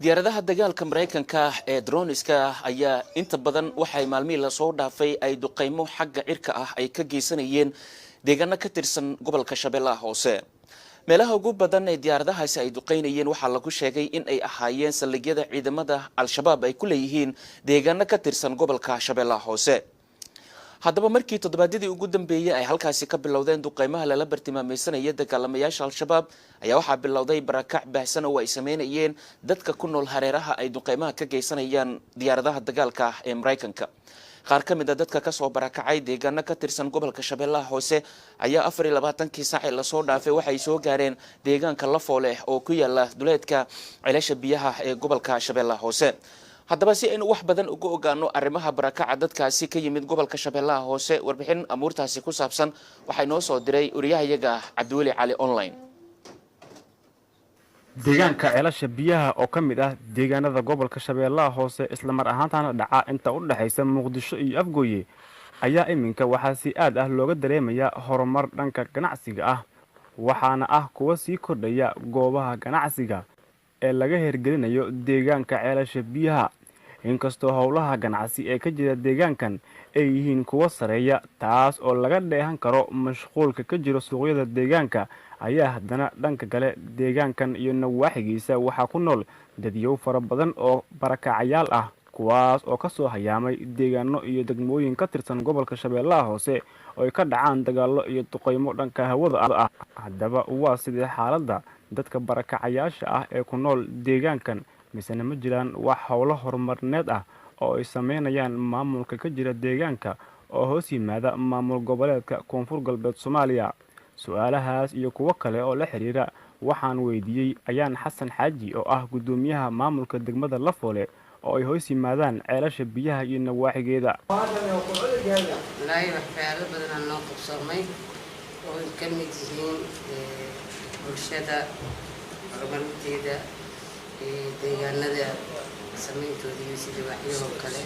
Diyaaradaha dagaalka Maraykanka ee droniska ayaa inta badan waxay maalmihii lasoo dhaafay ay duqeymo xagga cirka ah ay ka geysanayeen deegaano ka tirsan gobolka Shabeellaha Hoose. Meelaha ugu badan ee diyaaradahaasi ay duqeynayeen waxaa lagu sheegay in ay ahaayeen saldhigyada ciidamada Al-Shabaab ay ku leeyihiin deegaano ka tirsan gobolka Shabeellaha Hoose. Haddaba, markii toddobaadyadii ugu dambeeyey ay halkaasi ka bilowdeen duqeymaha lala bartilmaameysanaya dagaalamayaasha Al-Shabaab, ayaa waxaa bilowday barakac baahsan oo ay sameynayeen dadka ku nool hareeraha ay duqeymaha ka geysanayaan diyaaradaha dagaalka ee Maraykanka. Qaar ka mid a dadka kasoo barakacay deegaano ka tirsan gobolka Shabeellaha Hoose ayaa 24-kii saac ee lasoo dhaafay waxay soo gaareen deegaanka Lafoole oo ku yaala duleedka Ceelasha Biyaha ee gobolka Shabeellaha Hoose. Haddaba, si aynu wax badan uga ogaano arrimaha barakaca dadkaasi ka yimid gobolka Shabeellaha Hoose, warbixin amuurtaasi ku saabsan waxaa inoo soo diray wariyahayaga Cabdiweli Cali Online. Deegaanka Ceelasha Biyaha oo ka mid ah deegaanada gobolka Shabeellaha Hoose, islamar ahaantana dhaca inta u dhexaysa Muqdisho iyo Afgooye, ayaa iminka waxaa si aad ah looga dareemayaa horumar dhanka ganacsiga ah, waxaana ah kuwa sii kordhaya goobaha ganacsiga ee laga hirgelinayo deegaanka Ceelasha Biyaha. Inkastoo howlaha ganacsi ee ka jira deegaankan ay yihiin kuwo sareeya, taas oo laga dheehan karo mashquulka ka jiro suuqyada deegaanka, ayaa haddana dhanka kale deegaankan iyo nawaaxigiisa waxaa ku nool dadyow fara badan oo barakacayaal ah, kuwaas oo kasoo hayaamay deegaano iyo degmooyin ka tirsan gobolka Shabeellaha Hoose oo ay ka dhacaan dagaallo iyo duqeymo dhanka hawada ah. Haddaba, waa sidee xaaladda dadka barakacayaasha ah ee ku nool deegaankan? Misena ma jiraan wax howlo horumarneed ah oo ay sameynayaan maamulka ka jira deegaanka oo hoos yimaada maamul goboleedka Koonfur Galbeed Soomaaliya? Su-aalahaas iyo kuwo kale oo la xiriira waxaan weydiiyey Ayaan Xasan Xaaji oo ah guddoomiyaha maamulka degmada Lafoole oo ay hoos yimaadaan Ceelasha Biyaha iyo nawaaxigeeda. Wallaahi, waxyaalo badanaa noo qabsoomay oo ay ka mid yihiin bulshada horumarinteeda, deegaanada sameyntooda iyo sidii waxyahoo kale.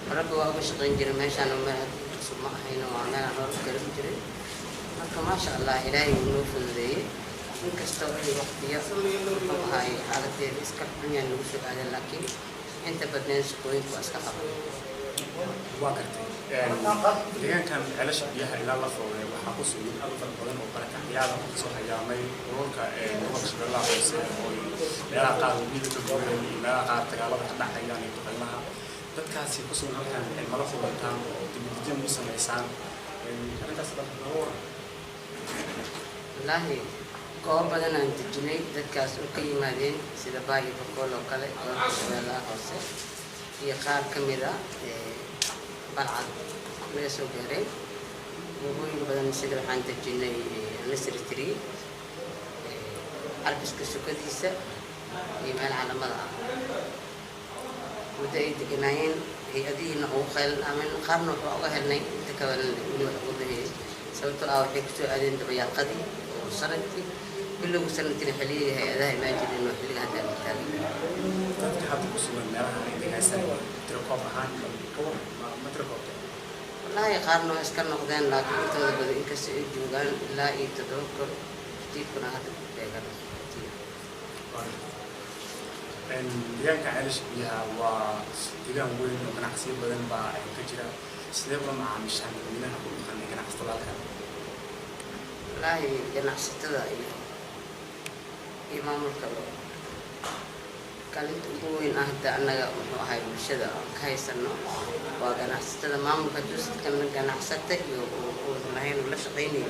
Horeba waa uga shaqayn jiray meeshaan, meel hadda cusub ma ahayno, waa meelaan hore u garan jiray. Marka, maasha Allah, Ilaahay wuu noo fududeeyey, inkastoo ay waqtiyo, muxuu ahaay, xaaladeeda iska xunyaan nagu soo aadan, laakiin inta badneed shaqooyinku waa iska qaban. Waa gartay. Deegaankan Ceelasha Biyaha ilaa Lafoole waxaa ku sugan dad fara badan oo barakacyaal ah oo kasoo hayaamay ururka gobolka Shabeellaha Hoose, oo meelaha qaar webiyada ka gooyeen iyo meelaha qaar dagaalada ka dhacayaan iyo duqeymaha. Dadkaasi ku sugan halkan mala kulantaan oo dibudejin u samaysaan arrintaas? Nooga waran. Wallaahi, goobo badan aan dejinay dadkaas oo ka yimaadeen sida Baay iyo Bakool oo kale, gobolka Shabeellaha Hoose iyo qaar ka mid a Balcad naga soo gaareen. Goobooyin badan sida waxaan dejinay Nasri Tree, Carbiska sukadiisa iyo meel calamada ah. Muddo ay deganaayeen, hay-adihiina ugu qaylan amin, qaarna wuxuu uga helnay, inta kalena weli wax uga helay, sababtoo ah waxay kusoo aadeen dabayaaqadii oo sanadkii, bilowga sanadkiina, xilliyadii hay-adaha imaan jireen oo xilliga hadda la taagan. Dadka hadda ku sugan meelaha ay degaansanayaan tirakoob ahaan ka war, ma tirakoobta? Wallaahi, qaarna waa iska noqdeen, laakiin intooda badan inkastoo ay joogaan ilaa iyo 7,000, 8,000 hadda ku beegan. Deegaanka Ceelasha Biyaha waa deegaan weyn oo ganacsiyo badan baa ka jira. Sidee ula macaamishaan dadweynaha ku dhaqan ee ganacsatada halkan? Wallaahi, ganacsatada iyo maamulkaba kaalinta ugu weyn ah hadda annaga, muxuu ahay, bulshada aan ka haysano waa ganacsatada. Maamulka hadduu ganacsata iyo uusan lahayn uu la shaqaynayo,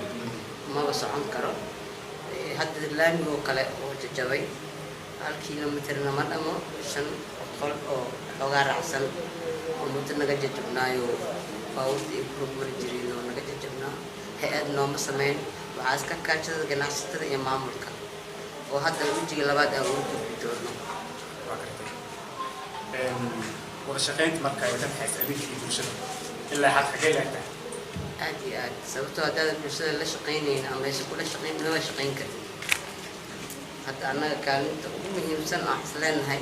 maba socon karo. Hadda laamigoo kale oo jajabay, hal kilomitrna ma dhamo, 500 oo xoogaa raacsan oo muddo naga jajabnaayo, baabuurta ay ku rogmari jireen oo naga jajabnaa, hay-ad nooma sameyn. Waxaa iska kaashada ganacsatada iyo maamulka oo hadda wejiga labaad aan ugu gudbi doono. Waa gartay. Wada shaqaynta marka ay ka dhexaysa adinka iyo bulshada ilaa xad xagee leegtahay? Aad iyo aad, sababtoo haddaadan bulshada la shaqaynayn ama aysan kula shaqayn, lama shaqayn kartid. Hadda annaga kaalinta ugu muhiimsan oo aan is leenahay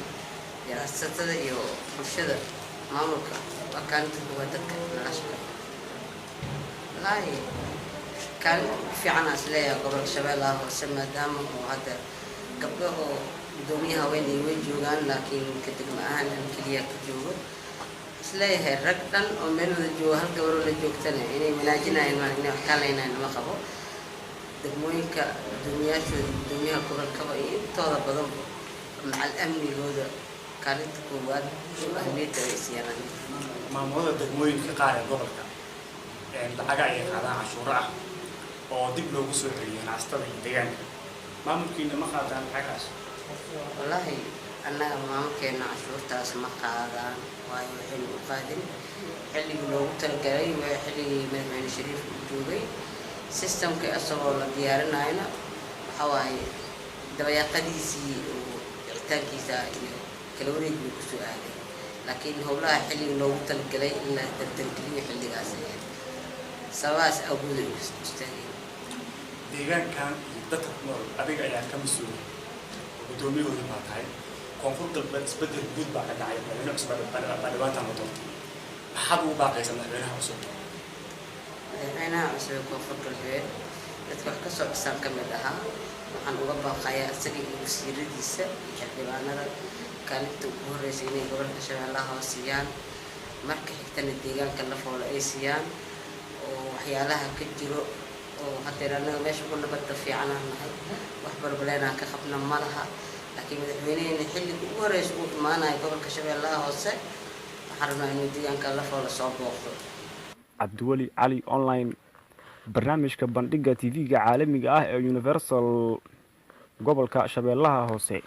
ganacsatada iyo bulshada, maamulka, waa kaalinta koowaad dadka nala shaqeeya. Wallaahi, kaalinta ugu fiican aan is leeyahay gobolka Shabeellaha Hoose, maadaama oo hadda gabdho oo Gudoomiyaha haween iyo way joogaan, laakiin ka degmo ahaan an keliya ka joogo. Isleeyahay rag dhan oo meel wada joogo, hal gabaroo la joogtana inay wanaajinayaan maan inay wax kaalaynayan ma qabo. Degmooyinka gudoomiyaashooda, gudoomiyaha gobolkaba iyo intooda badanba macal amnigooda kaalinta koowaad oo ahmiyadda ay siiyaan. Maamulada degmooyinka qaar ee gobolka lacaga ayay qaadaan cashuuro ah oo dib loogu soo celiyo ganacsatada iyo deegaanka. Maamulkiina ma qaadaan lacagahaas? Wallaahi, annaga maamulkeena cashuurtaas ma qaadaan, waayo waxaynu u qaadin xilligii loogu talagalay waa xilligii Madaxweyne Shariif uu joogay. Systemka isagoo la diyaarinayna waxa waaye dabayaaqadiisii uu dhicitaankiisa iyo kala wareegii kusoo aaday, laakiin howlaha xilligii loogu talagalay in la dardargeliyo xilligaas ahayd. Sababahaas awgood ay u istaageen. Deegaankan iyo dadka ku nool adiga ayaa ka mas-uula oo guddoomiyahooda baa tahay. Koonfur Galbeed isbedel guud baa ka dhacay, madaxweyne cusub baa dhibaatan la doortay. Maxaad ugu baaqaysaa madaxweynaha cusub? Madaxweynaha cusub ee Koonfur Galbeed, dadka wax kasoo dhisaan ka mid ahaa, waxaan uga baaqayaa isaga iyo wasiiradiisa iyo xildhibaanada kaalinta ugu horeysa inay gobolka Shabeellaha Hoose siiyaan, marka xigtana deegaanka Lafoole ay siiyaan oo waxyaalaha ka jiro oo haddeer annaga meesha ku nabadda fiican aan nahay, wax barbaleen aan ka qabna ma laha. Laakiin madaxweyneheena xilliga ugu horeysa uu imaanayo gobolka Shabeellaha Hoose, waxaan rabnaa inuu deegaanka Lafoole soo booqdo. Cabdiweli Cali Online, barnaamijka bandhiga TV-ga caalamiga ah ee Universal, gobolka Shabeellaha Hoose.